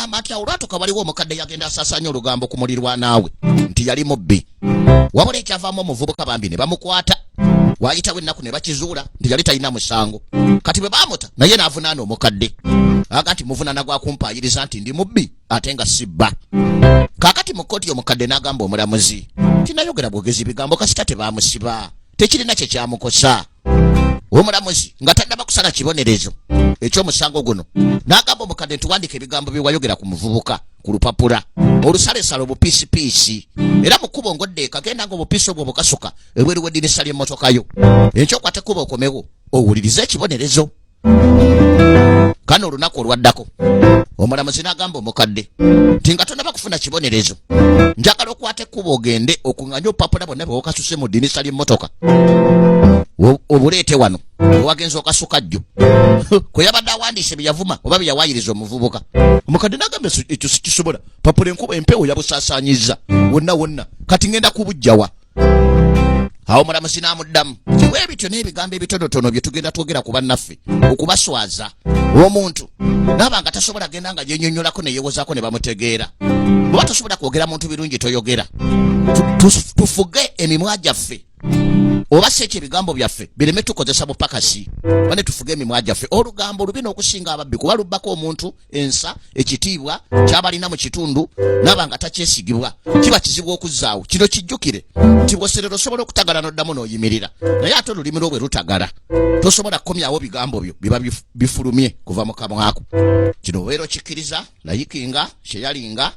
Agamba nti awo olwatuuka waliwo omukadde yagenda asaasaanya olugambo ku mulirwanaawe nti yali mubbi, wabula ekyavaamu omuvubuka bambi ne bamukwata. Waayitawo ennaku ne bakizuula nti yali talina musango. Kati bwe baamuta, naye n'avunaana omukadde, aga nti muvunaana gwa kumpaayiriza nti ndi mubbi ate nga sibba. Kaakati mu kkooti omukadde n'agamba omulamuzi nti nayogera bwogezi bigambo, kasita tebaamusiba, tekirina kye kyamukosa. Omulamuzi nga tannaba kusala kibonerezo ekyomusango guno, n'agamba omukadde nti wandika ebigambo bye wayogera ku muvubuka ku lupapula olusalesale obupiisipiisi, era mu kkubo ng'oddeeka genda nga obupiisi obwo bukasuka ebweru w'eddirisa ly'emmotoka yo. Enkyokwata ekkubo okomewo owulirize ekibonerezo. Kano olunaku olwaddako omulamuzi n'agamba omukadde nti nga tonaba kufuna kibonerezo, njagala okwata ekkubo ogende okuŋŋanye obupapula bwonna bwe wakasuse mu ddinisa ly'emmotoka, obuleete wano owagenza okasuka jjo kwe yabadde awandiise bye yavuma oba bye yawaayiriza omuvubuka. Omukadde n'agamba, ekyo sikisobola, papula enkuba empewo yabusaasaanyizza wonna wonna, kati ŋŋenda kubujjawa? Awo omulamuzi n'amuddamu bwe bityo n'ebigambo ebitonotono bye tugenda twogera ku bannaffe okubaswaza, omuntu naaba nga tasobola genda nga yenyonyolako ne yeewozaako ne bamutegeera. Bweba tosobola kwogera muntu birungi, toyogera. Tufuge emimwa gyaffe, oba si ekyo ebigambo byaffe bireme tukozesa bupakasi. Bane, tufuge emimwa gyaffe. Olugambo lubi n'okusinga ababbi, kuba lubbako omuntu ensa, ekitiibwa kyabalina mu kitundu, naaba nga takyesigibwa, kiba kizibu okuzzaawo. Kino kijjukire nti bw'oserera osobola okutagala n'oddamu n'oyimirira, naye ate olulimi lwo bwe lutagala tosobola kukomyawo bigambo byo biba bifulumye kuva mu kamwako. Kino obeera okikkiriza, layikinga, sheyalinga,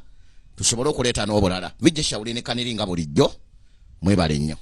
tusobole okuleeta n'obulala. Vijje shawulinikaniri nga bulijjo, mwebale nnyo.